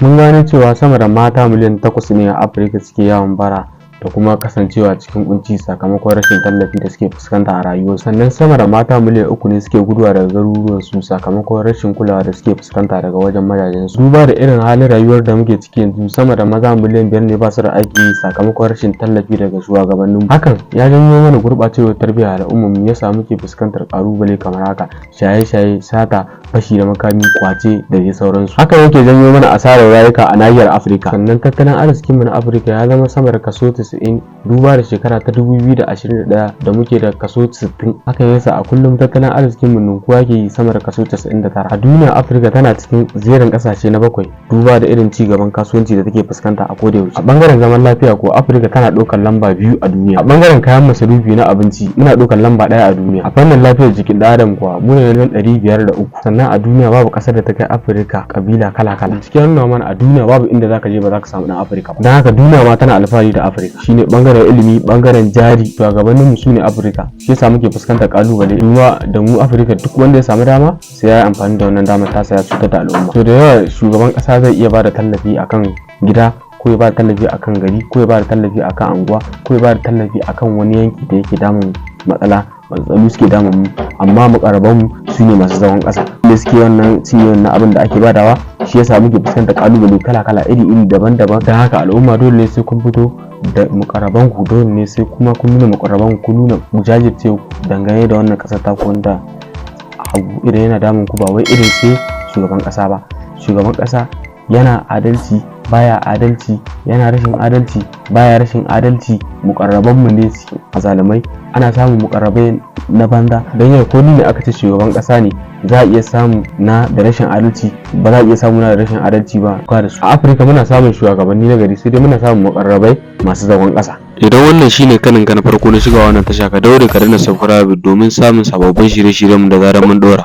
Mun gano cewa sama da mata miliyan 8 ne a Afirka suke yawon bara da kuma kasancewa cikin kunci sakamakon rashin tallafi da suke fuskanta a rayuwarsu. Sannan sama da mata miliyan 3 ne suke guduwa daga garuruwansu sakamakon rashin kulawa da suke fuskanta daga wajen mazajensu. Duba da irin halin rayuwar da muke ciki yanzu, sama da maza miliyan 5 ne ba su da aiki sakamakon rashin tallafi daga shugabanninmu. Hakan ya janyo mana gurɓacewar tarbiyya al'ummar mu, yasa muke fuskantar ƙalubale kamar haka: shaye-shaye, sata, fashi da makami, kwace da dai sauransu. Hakan yake janyo mana asarar rayuka a nahiyar Afirka. Sannan tattalin arzikin mu na Afirka ya zama sama da kaso 90, duba da shekara ta 2021 da muke da kaso 60. Hakan yasa a kullum tattalin arzikin mu ninkuwa yake yi sama da kaso 99. A duniya, Afirka tana cikin jerin kasashe na bakwai, duba da irin ci gaban kasuwanci da take fuskanta a koda yaushe. A bangaren zaman lafiya ko, Afirka tana ɗaukar lamba 2 a duniya. A bangaren kayan masarufi na abinci, muna ɗaukar lamba 1 a duniya. A fannin lafiyar jikin ɗan adam kuwa, mu ne na 503. Sannan a duniya babu ƙasar da ta kai Afirka kabila kala-kala. Bincike nuna mana a duniya babu inda zaka je ba za ka samu ɗan Afirka ba. Don haka duniya ma tana alfahari da Afirka. Shine bangaren ilimi, bangaren jari, shugabannin mu sune Afirka. Shi yasa muke fuskantar kalubale. Duba da mu Afirka, duk wanda ya samu dama sai ya yi amfani da wannan damar tasa ya cutar da al'umma. To, da yawa shugaban kasa zai iya bada tallafi akan gida, ko ya bada tallafi akan gari, ko ya bada tallafi akan anguwa, ko ya bada tallafi akan wani yanki da yake damun matsala, matsaloli suke damun mu, amma mukarraban mu su ne masu zagon ƙasa da suke wannan cinye wannan abin da ake badawa. Shi yasa muke fuskantar kalubale kala-kala, iri-iri, daban-daban. Don haka al'umma, dole ne sai kun fito da mukarraban ku, dole ne sai kuma kun nuna mukarraban ku, nuna jajirce dangane da wannan ƙasar taku, wanda abu idan yana damun ku, ba wai irin sai shugaban ƙasa ba. Shugaban ƙasa yana adalci, baya adalci, yana rashin adalci, baya rashin adalci, mukarraban mu ne azalumai. Ana samun mukarrabai na banza. Don yau ko ni ne aka ce shugaban kasa ne, za a iya samu na da rashin adalci, ba za a iya samu na da rashin adalci ba. Da su a Afirka muna samun shugabanni na gari, sai dai muna samun mukarrabai masu zagon kasa. Idan wannan shine karon ka na farko na shiga wannan tasha, ka daure ka danna subscribe domin samun sababbin shirye-shiryenmu da zarar mun dora.